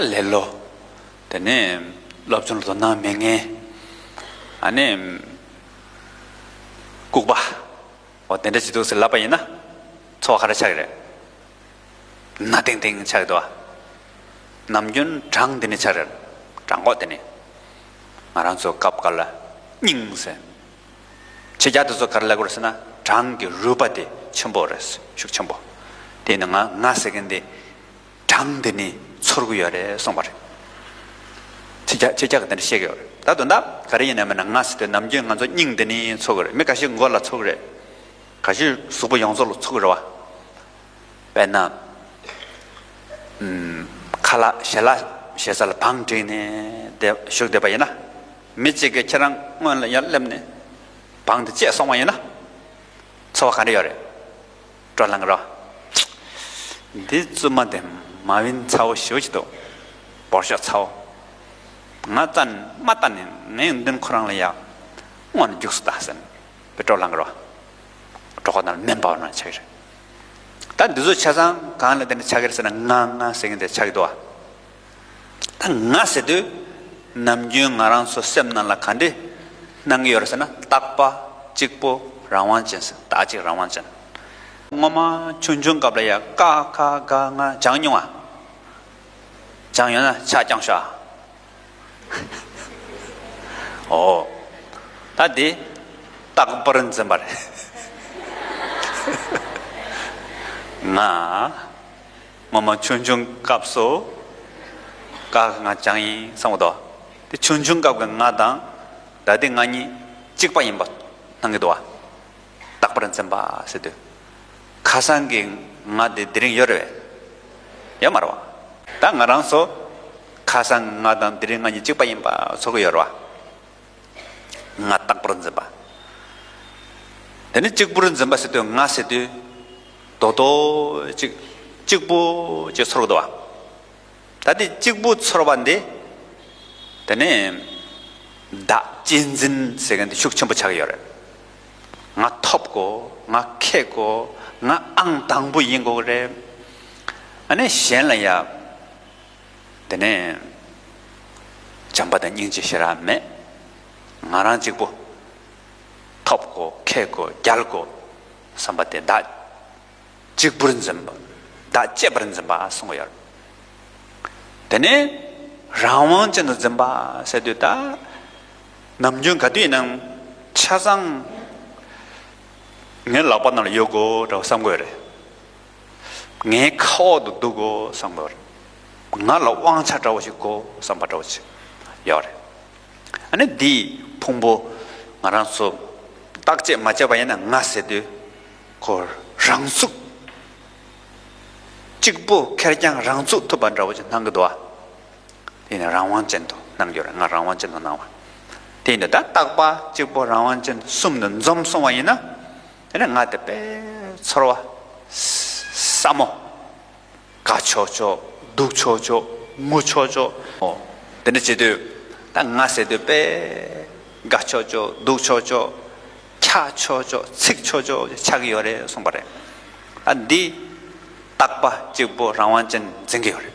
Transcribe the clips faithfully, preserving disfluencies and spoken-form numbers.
ལེ་ལོ། དེ་ནས་སློབ་སྦྱོང་ལ་དོ་སྣང་མེད་མཁན། ཨ་ནི། ལྐུགས་པ། འོ་དེ་འདྲ་ཅིག་འདུག་ཟེར་ལབ་པ་ཡིན་ན། ཚོར་བ་ག་རེ་ཆགས་ཀྱི་རེད། ན་ཏིང་ཏིང་ཆགས་ཀྱི་འདུག་ཨ། ནམ་རྒྱུན་གྲང་དེ་ནས་ཆགས་རེད། གྲང་གོག་དེ་ནས། ང་རང་ཚོ་སྐབས་འགའ་ལ་སྙིང་ཟེར། ཕྱི་རྒྱལ་དེ་ཚོ་ག་རེ་ལབ་ཀྱི་རེད་ཟེར་ན། གྲང་གི་རུས་པ་དེ་ཆེན་པོ་རེད། ཤུགས་ཆེན་པོ། དེ་ནི་ང་ང་ཟེར་མཁན་དེ་གྲང་དེ་ནི་ཚོར་གི་ཡོད་རེད་གསུངས་པ་རེད། ཕྱི་རྒྱལ་ཕྱི་རྒྱལ་གྱི་དེ་འདྲ་བཤད་ཀྱི་ཡོད་རེད། ད་དོན་དག་ག་རེ་ཡིན་ནའི་མིན་ན། ང་ཟེར་དུས་ནམ་རྒྱུན་ང་ཚོ་སྙིང་དེ་ནི་ཚོར་གི་རེད། མི་ཁ་ཤས་མགོ་ལ་ཚོར་གི་རེད། ཁ་ཤས་གཟུགས་པོ་ཡོངས་རྫོགས་ལ་ཚོར་གི་རེད་བ། དཔེར་ན། ཨུམ། ཁ་ལག་ཞལ་ལག་ཞེ་ས་ལ་བང་བསྒྲིགས་ནས་བསྡད་བཞུགས་བསྡད་པ་ཡིན་ན། མི་གཅིག་གིས་ཁྱེད་རང་སྔོན་ལ་ཡར་སླེབས་ནས་བང་དེ་བཅད་སོང་བ་ཡིན་ན། ཚོར་བ་ག་འདྲ་ཡོད་རེད། སྤྲོ་ལངས་རོ། འདི་བཙུན་མ་དེ་མ་བིན་ཚ་བོ་ཞེ་པོ་ཅིག་འདུག་བོར་ཤོག་ཚ་བོ། ང་རྩ་ནས་མ་ལྟ་ནས་ངའི་མདུན་ཁོ་རང་ལ་ཡ་སྔོན་ནས་རྒྱུགས་སུ་བཏང་ཟིན། པའི་སྤྲོ་ལངས་རོ། གྲོད་ཁོག་ནང་ལ་མེ་འབར་བ་ནང་ཆགས་ཀྱི་རེད། ད་འདི་ཚོ་ཆ་ཚང་གང་ལ་བརྟེན་ནས་ཆགས་ཀྱི་རེད་ཟེར་ན། ང་ང་ཟེར་མཁན་དེ་ཆགས་ཀྱི་འདུག་བ། ད་ང་ཟེར་དུས་ནམ་རྒྱུན་ང་རང་ཚོ་སེམས་ནང་ལ་ག་འདྲ་སྣང་གི་ཡོད་རེད་ཟེར་ན། རྟག་པ་གཅིག་པོ་རང་དབང་ཅན་ཟེར། རྟག་གཅིག་རང་དབང་ཅན། སྔོན་མ་ཆུང་ཆུང་སྐབས་ལ་ཡ་ཀ་ཁ་ག་ང་སྦྱངས་མྱོང་ཨ། སྦྱངས་ཡོད་ན་ཕྱག་བརྐྱངས་ཤོག་ཨ། ཨོ། ད་འདི་རྟག་པར་འཛིན་པ་རེད། ང་སྔོན་མ་ཆུང་ཆུང་སྐབས་སུ་ཀ་ཁ་ག་ང་སྦྱངས་ཡིན་བསམ་གྱི་འདུག་དེ་ཆུང་ཆུང་སྐབས་ཀྱི་ང་དང་ད་ལྟའི་ང་གཉིས་གཅིག་པ་ཡིན་པ་སྣང་གི་འདུག་བ། རྟག་པར་འཛིན་པ་ཟེར་དུས། ཁ་སང་གི་ང་དེ་དེ་རིང་ཡོད་རེད་པས། ཡོད་མ་རེད་བ། ད་ང་རང་ཚོ་ཁ་སང་ང་དང་དེ་རིང་ང་གཉིས་གཅིག་པ་ཡིན་པ་ཚོར་གི་ཡོད་རེད་བ། ང་རྟག་པར་འཛིན་པ། དེ་ནི་གཅིག་པུར་འཛིན་པ་ཟེར་དུས། ང་ཟེར་དུས་རྡོག་རྡོག་ཅིག་གཅིག་པུ་ཅིག་ཚོར་གི་འདུག་བ། ད་དེ་གཅིག་པུ་ཚོར་བ་འདི། དེ་ནས་བདག་གཅེས་འཛིན་ཟེར་མཁན་དེ་ཤུགས་ཆེན་པོ་ཆགས་ཀྱི་ཡོད་རེད། ང་ཐོབ་དགོས། ང་མཁས་དགོས། ང་ཨང་དང་པོ་ཡིན་དགོས་ཀྱི་རེད། ཨ་ནི་གཞན་ལ་ཡ། དེ་ནས་བྱམས་པ་དང་སྙིང་རྗེ་ཞེ་དྲག་མེད། ང་རང་གཅིག་པུ་ཐོབ་དགོས། མཁས་དགོས། རྒྱལ་དགོས་བསམ་པ་དེ་བདག་གཅིག་པུར་འཛིན་པ། བདག་གཅེས་པར་འཛིན་པ་གསུང་གི་ཡོད། དེ་ནས་རང་དབང་ཅན་དུ་འཛིན་པ་ཟེར་དུས། ད་ནམ་རྒྱུན་ག་དུས་ཡིན་ནའང་ཆ་ཚང་ངའི་ལག་པ་ནང་ལ་ཡོད་དགོས་འདྲ་བོ་བསམ་གྱི་ཡོད་རེད། ངའི་ཁ་འོག་ཏུ་འདུག་དགོས་བསམ་གྱི་ཡོད་རེད། ང་ལ་དབང་ཆ་འདྲ་བོ་ཞིག་དགོས་བསམ་པ་འདྲ་བོ་ཞིག་ཡོད་རེད། ཨ་ནི་འདིའི་ཕུང་པོ་ང་རང་ཚོ་བརྟག་དཔྱད་མ་བྱས་པ་ཡིན་ན། ང་ཟེར་དུས་ཁོ་རང་ཚུགས། གཅིག་པུ་ཁེར་རྐྱང་རང་ཚུགས་ཐུབ་པ་འདྲ་བོ་ཞིག་སྣང་གི་འདུག་བ། དེ་ནི་རང་དབང་ཅན་དུ་སྣང་རྒྱུ་རེད། ང་རང་དབང་ཅན་དུ་སྣང་བ། དེ་ཡིན་དུས་ད་རྟག་པ་གཅིག་པོ་རང་དབང་ཅན་གསུམ་དུ་འཛོམས་སོང་བ་ཡིན་ན། དེ་ནི་ང་དེ་དཔེ་ཚོར་བ་ས་མོ། དགའ་ཆོག་ཆོག་སྡུག་ཆོག་ཆོག་ངུ་ཆོག་ཆོག་འོ། དེ་འདྲ་བྱེད་དུས་ད་ང་ཟེར་དུས་དཔེ་དགའ་ཆོག་ཆོག་སྡུག་ཆོག་ཆོག་ཁྱག་ཆོག་ཆོག་ཚིག་ཆོག་ཆོག་ཆགས་ཀྱི་ཡོད་རེད་གསུངས་པ་རེད། ད་འདི་རྟག་པ་གཅིག་པོ་རང་དབང་ཅན་འཛིན་གྱི་ཡོད་རེད།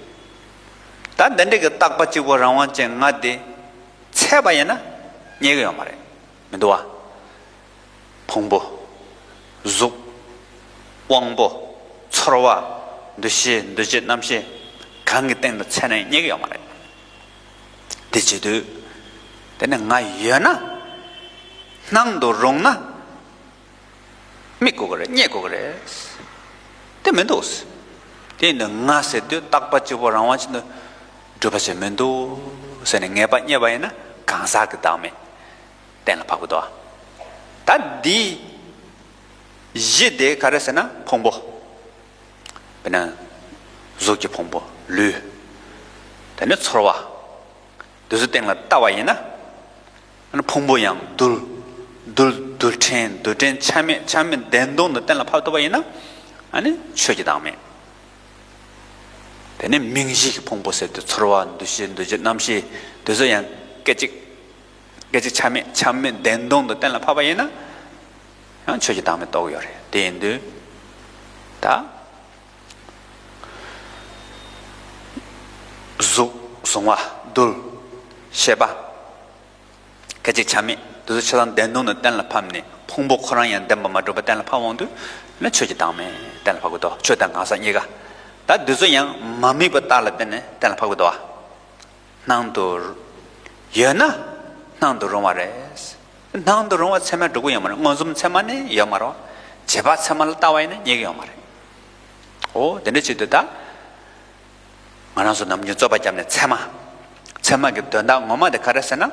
ད་འདི་འདྲ་གི་རྟག་པ་གཅིག་པོ་རང་དབང་ཅན་ང་དེ་ཚད་པ་ཡིན་ན་རྙེད་ཀྱི་ཡོད་མ་རེད། མི་འདུག་བ། ཕུང་པོ། གཟུགས། དབང་པོ། ཚོར་བ། འདུ་ཤེས། འདུ་བྱེད། རྣམ་ཤེས། གང་གི་སྟེང་དུ་ཚད་ནས་རྙེད་ཀྱི་ཡོད་མ་རེད། དེ་བྱེད་དུས། དེ་ནི་ང་ཡོད་ན། སྣང་དུ་རུང་ན། རྨིས་དགོས་ཀྱི་རེད། རྙེད་དགོས་ཀྱི་རེད། དེ་མི་འདུག་དེ་ཡིན་དུས་ང་ཟེར་དུས་རྟག་པ་གཅིག་པོ་རང་དབང་ཅན་དུ་གྲུབ་པ་ཞིག་མི་འདུག་ཟེར་ནས་ངེས་པ་རྙེད་པ་ཡིན་ན། གང་ཟག་གི་བདག་མེད་གཏན་ལ་ཕབ་ཀྱི་འདུག་ད་འདི་གཞི་དེ་ག་རེ་ཟེར་ན་ཕུང་པོ། དཔེར་ན་གཟུགས་ཀྱི་ཕུང་པོ། ལུས། དེ་ནས་ཚོར་བ། དེ་ཚོ་སྟེང་ལ་བལྟ་བ་ཡིན་ན། ཨ་ནི་ཕུང་པོ་ཡང་རྡུལ། རྡུལ། རྡུལ་ཕྲན། རྡུལ་ཕྲན་ཆ་མེད། ཆ་མེད་བདེན་སྟོང་དུ་གཏན་ལ་ཕབ་ཐུབ་པ་ཡིན་ན། ཨ་ནི་ཆོས་ཀྱི་བདག་མེད། དེ་ནས་མིང་གཞི་གི་ཕུང་པོ་ཟེར་དུས་ཚོར་བ། འདུ་ཤེས། འདུ་བྱེད། རྣམ་ཤེས། དེ་ཚོ་ཡང་སྐད་ཅིག་སྐད་ཅིག་ཆ་མེད། ཆ་མེད་བདེན་སྟོང་དུ་གཏན་ལ་ཕབ་པ་ཡིན་ན། ཡང་ཆོས་ཀྱི་བདག་མེད་རྟོགས་ཡོད་རེད། དེ་ཡིན་དུས་ད། གཟུགས་གཟུང་བ་རྡུལ་ཤེས་པ། སྐད་ཅིག་ཆ་མེད་དེ་ཚོ་ཆ་ཚང་བདེན་སྟོང་ནས་གཏན་ལ་ཕབ་ནས་ཕུང་པོ་ཁོ་རང་ཡང་བདེན་པར་མ་གྲུབ་པ་གཏན་ལ་ཕབ་འོང་དུས་ན་ཆོས་ཀྱི་བདག་མེད་གཏན་ལ་ཕབ་ཀྱི་འདུག་ཆོས་དང་གང་ཟག་གཉིས་ཀ། ད་དེ་ཚོ་ཡང་མ་དམིགས་པའི་རྟགས་ལ་བརྟེན་ནས་གཏན་ལ་ཕབ་ཀྱི་འདུག་སྣང་དུ་ཡོད་ན་སྣང་དུ་རུང་བ་རེད། སྣང་དུ་རུང་བ་ཚད་མས་གྲུབ་ཀྱི་ཡོད་མ་རེད། མངོན་སུམ་ཚད་མ་ནི་ཡོད་མ་རེད། བྱས་པ་ཚད་མ་ལ་ལྟ་བ་ཡིན་ན་རྙེད་ཀྱི་ཡོད་མ་རེད། འོ་དེ་འདྲ་བྱེད་དུས་ད། ང་རང་ཚོ་ནམ་རྒྱུན་རྩོད་པ་བརྒྱབ་ནས་ཚད་མ། ཚད་མ་གི་དོན་དག་ངོ་མ་དེ་ག་རེ་ཟེར་ན།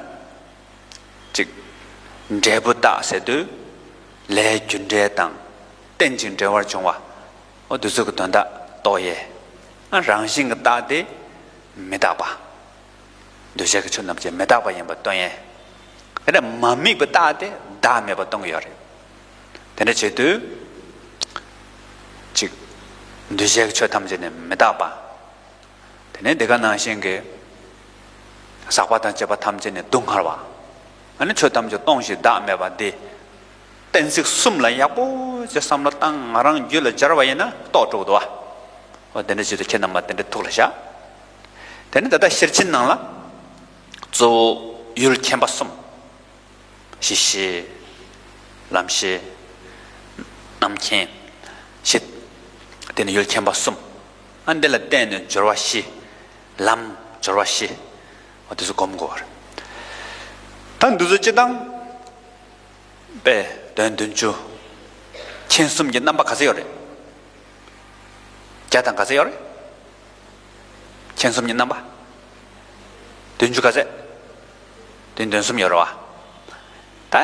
གཅིག་འབྲས་བུ་རྟགས་ཟེར་དུས། ལས་རྒྱུ་འབྲས་དང་། རྟེན་ཅིང་འབྲེལ་བར་འབྱུང་བ། འོ་དེ་ཚོ་གི་དོན་དག་རྟོགས་ཡས། ཨ་རང་བཞིན་གྱི་རྟགས་དེ་མི་རྟག་པ། འདུས་བྱས་ཀྱི་ཆོས་ཐམས་ཅད་མི་རྟག་པ་ཡིན་པ་སྟོན་ཡས། དེ་ནས་མ་དམིགས་པའི་རྟགས་དེ་བདག་མེད་པ་སྟོན་གྱི་ཡོད་རེད། དེ་འདྲ་བྱེད་དུས། གཅིག་འདུས་བྱས་ཀྱི་ཆོས་ཐམས་ཅད་ནི་མི་རྟག་པ། དེ་ནས་དེ་ག་ནང་བཞིན་གྱི། ཟག་པ་དང་བཅས་པ་ཐམས་ཅད་ནི་སྡུག་བསྔལ་བ། ཨ་ནི་ཆོས་ཐམས་ཅད་སྟོང་ཞིང་བདག་མེད་པ་འདི། གཏན་ཚིགས་གསུམ་ལ་ཡག་པོ་ཅིག་བསམ་བློ་བཏང་ང་རང་རྒྱུད་ལ་སྦྱར་བ་ཡིན་ན་རྟོགས་འགྲོ་གི་འདུག་བ། འོ་དེ་འདྲ་བྱེད་དུས་ཁྱེད་རྣམ་པ་དེ་འདྲ་ཐུགས་ལ་བཞག་དེ་ནི་ད་ལྟ་ཤེར་ཕྱིན་ནང་ལ། གཙོ་བོ་ཡུལ་མཁྱེན་པ་གསུམ། གཞི་ཤེས། ལམ་ཤེས། རྣམ་མཁྱེན། ཞེས། དེ་ནི་ཡུལ་མཁྱེན་པ་གསུམ། ཨ་འདི་ལ་བརྟེན་ནས་སྦྱོར་བ་བཞི། ལམ་སྦྱོར་བ་བཞི། འོ་དེ་ཚོ་སྒོམ་དགོས་པ་རེད། ད་འདི་ཚོ་སྤྱི་བཏང་། དཔེ་དོན་བདུན་ཅུ། མཁྱེན་གསུམ་གྱི་རྣམ་པ་ག་ཚོད་ཡོད་རེད། བརྒྱ་དང་ག་ཚོད་ཡོད་རེད། མཁྱེན་གསུམ་གྱི་རྣམ་པ། བདུན་ཅུ་ག་ཚད། བདུན་བདུན་གསུམ་ཡོད་རེད་བ། ད་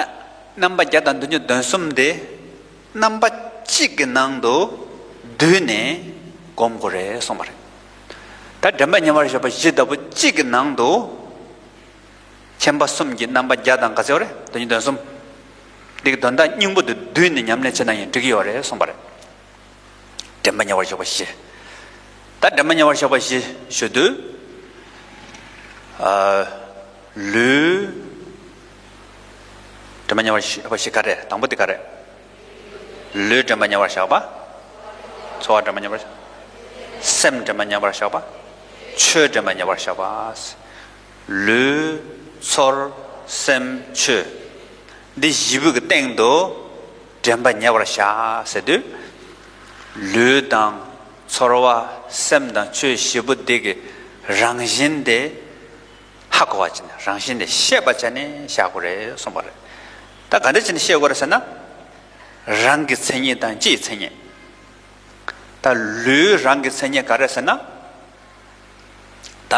རྣམ་པ་བརྒྱ་དང་བདུན་ཅུ་དོན་གསུམ་དེ། རྣམ་པ་གཅིག་གི་ནང་དུ་བསྡུས་ནས་སྒོམ་དགོས་རེད་གསུངས་པ་རེད། ད་དྲན་པ་ཉེ་བར་ཞོག་པ་བཞི་ལྟ་བུ་གཅིག་གི་ནང་དུ། མཁྱེན་པ་གསུམ་གྱི་རྣམ་པ་བརྒྱ་དང་ག་ཚོད་རེད། བདུན་ཅུ་དོན་གསུམ། འདི་གི་དོན་དག་སྙིང་པོ་དེ་བསྡུས་ནས་ཉམས་ལེན་བྱས་ན་ཡང་འགྲིག་གི་ཡོད་རེད་གསུངས་པ་རེད། དྲན་པ་ཉེ་བར་ཞོག་པ་བཞི། ད་དྲན་པ་ཉེ་བར་ཞོག་པ་བཞི་ཞུ་དུས། ཨ། ལུས། དྲན་པ་ཉེ་བར་ཞོག་པ་བཞི་ག་རེ། དང་པོ་དེ་ག་རེ། ལུས་དྲན་པ་ཉེ་བར་བཞག་པ། ཚོར་བ་དྲན་པ་ཉེ་བར་བཞག་སེམས་དྲན་པ་ཉེ་བར་བཞག་པ། ཆོས་དྲན་པ་ཉེ་བར་བཞག་པ། ལུས། ཚོར། སེམས། ཆོས། འདི་བཞི་པོ་གི་སྟེང་དུ་དྲན་པ་ཉེ་བར་བཞག་ཟེར་དུས། ལུས་དང་ཚོར་བ་སེམས་དང་ཆོས་བཞི་པོ་འདི་གི་རང་བཞིན་དེ་ཧ་གོ་བ་བྱས་ནས་རང་བཞིན་དེ་ཤེས་པ་བྱས་ནས་བཞག་དགོས་རེད་གསུངས་པ་རེད། ད་ག་འདྲ་བྱས་ནས་ཤེས་དགོས་རེད་ཟེར་ན། རང་གི་མཚན་ཉིད་དང་སྤྱིའི་མཚན་ཉིད། ད་ལུས་རང་གི་མཚན་ཉིད་ག་རེ་ཟེར་ན། ད་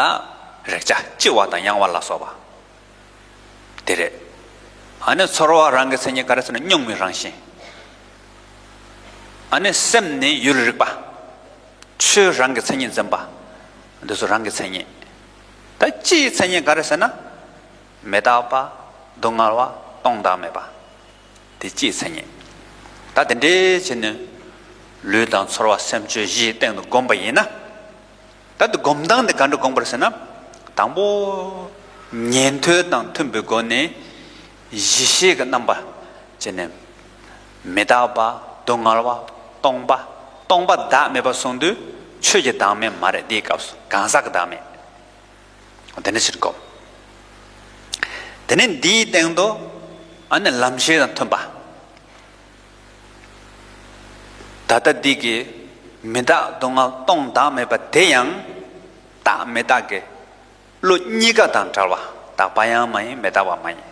རེག་བྱ་ལྕི་བ་དང་ཡང་བ་ལ་སོགས་པ། དེ་རེད། ཨ་ནི་ཚོར་བ་རང་གི་མཚན་ཉིད་ག་རེ་ཟེར་ན་གཉུག་མའི་རང་བཞིན། ཨ་ནི་སེམས་ནི་ཡུལ་རིག་པ། ཆོས་རང་གི་མཚན་ཉིད་འཛིན་པ། འདི་ཚོ་རང་གི་མཚན་ཉིད། ད་སྤྱིའི་མཚན་ཉིད་ག་རེ་ཟེར་ན། མི་རྟག་པ། སྡུག་བསྔལ་བ། སྟོང་བདག་མེད་པ། དེ་སྤྱིའི་མཚན་ཉིད། ད་དེ་འདྲའི་བྱས་ནས་ལུས་དང་ཚོར་བ་སེམས་ཆོས་བཞིའི་སྟེང་དུ་བསྒོམས་པ་ཡིན་ན། ད་དེ་སྒོམ་སྟངས་དེ་ག་འདྲ་སྒོམ་དགོས་རེད་ཟེར་ན། དང་པོ། ཉན་ཐོས་དང་མཐུན་པའི་སྒོ་ནས་གཞི་ཤེས་ཀྱི་རྣམ་པ་བྱས་ནས། མི་རྟག་པ། སྡུག་བསྔལ་བ། སྟོང་པ། སྟོང་པ་བདག་མེད་པ་གསུངས་དུས་ཆོས་ཀྱི་བདག་མེད་མ་རེད། འདིའི་སྐབས་སུ་གང་ཟག་གི་བདག་མེད། དེ་ནས་ཕྱིར་སྒོམ། དེ་ནས་འདིའི་སྟེང་དུ་ཨ་ནི་ལམ་ཤེས་དང་མཐུན་པ། ད་ལྟ་འདི་གི་མི་རྟག་སྡུག་བསྔལ་སྟོང་བདག་མེད་པ་དེ་ཡང་རྟག་མི་རྟག་གི་བློ་གཉིས་ཀ་དང་བྲལ་བ། རྟག་པ་ཡང་མ་ཡིན་མི་རྟག་པ་མ་ཡིན།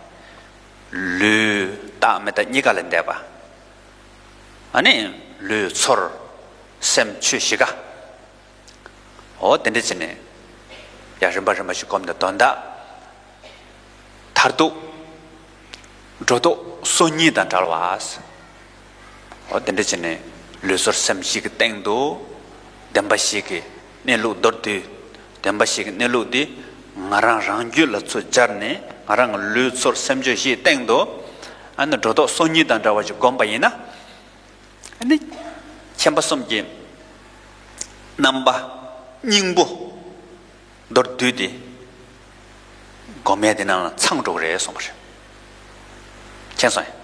ལུས་རྟག་མི་རྟག་གཉིས་ཀ་ལས་འདས་པ། ཨ་ནི་ལུས་ཚོར་སེམས་ཆོས་བཞི་ཀ། འོ་དེ་འདྲ་བྱས་ནས་ཡང་རིམ་པ་རིམ་པ་ཞིག་སྒོམ་ནས་དོན་དག་མཐར་ཐུག་སྒྲོ་འདོགས་སོ་གཉིས་དང་བྲལ་བ། འོ་དེ་འདྲ་བྱས་ནས་ལུས་ཚོར་སེམས་བཞི་གི་སྟེང་དུ་བདེན་པ་བཞི་གི་གནས་ལུགས་མདོར་བསྡུས། བདེན་པ་བཞི་གི་གནས་ལུགས་འདི་ང་རང་རང་རྒྱུད་ལ་ཚུར་སྦྱར་ནས་ང་རང་གི་ལུས་ཚོར་སེམས་ཆོས་བཞིའི་སྟེང་དུ་ཨ་ནི་སྒྲོ་འདོགས་སོ་གཉིས་དང་བྲལ་བ་ཞིག་བསྒོམས་པ་ཡིན་ན། ཨ་ནི་མཁྱེན་པ་གསུམ་གྱི་རྣམ་པ་སྙིང་པོ་མདོར་བསྡུས་ཏེ་སྒོམ་ཡས་དེ་ནང་ལ་ཚང་འགྲོ་གི་རེད་གསུངས་པ་རེད། མཁྱེན་སོང་ཡ།